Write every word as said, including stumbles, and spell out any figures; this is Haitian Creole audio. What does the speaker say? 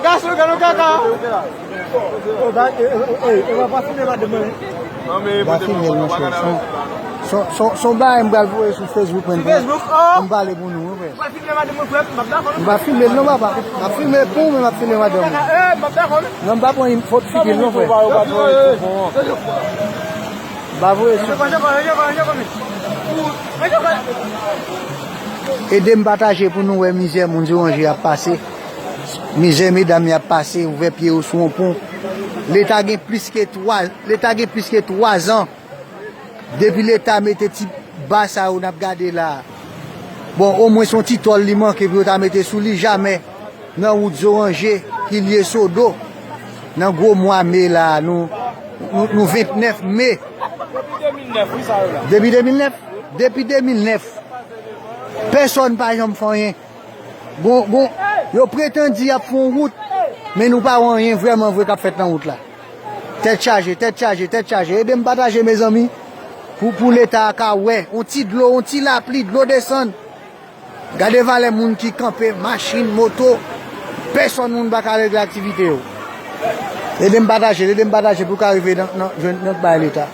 Gason, gade kaka. Ba filme l, monchè. Son, son, son, son bagay m pral voye sou Facebook mwen. Pou m pale pou nou, wi, frè. M pa filme l non, papa. M ap filme pou ou, men m ap filme madanm ou. Non, m pa pran foto figi l non, frè. M pa voye sou. Ede m pataje pou nou wè mizè moun Zoranje ap pase. Mizè medam y ap pase, ouvè pye yo sou yon pon. Leta gen plis ke twa, Leta gen plis ke twa zan depi Leta mete ti ba sa yo n ap gade la a. Bon, omwen se yon ti tòl li manke pou yo ta mete sou li, jamè nan wout Zoranje ki lye Sodo, nan gwo mwa me la a, nou, nou, nou vennèf me. Depi de mil nèf, wi, sa yo la. Depi de mil nèf? Depi de mil nèf. Pèsonn pa janm fè anyen. Bon, bon, yo pretann di y ap fè yon wout, men nou pa wè anyen vrèman vre k ap fèt nan wout la. Tèt chaje, tèt chaje, tèt chaje. Ede m pataje, mezanmi, pou, pou Leta a ka wè. On ti dlo, on ti lapli, dlo desann. Gade valè moun ki kanpe, machin, moto. Pèsonn moun pa ka regle aktivite yo. Ede m pataje, ede m pataje pou ka rive nan, nan, jwenn, nan bay Leta.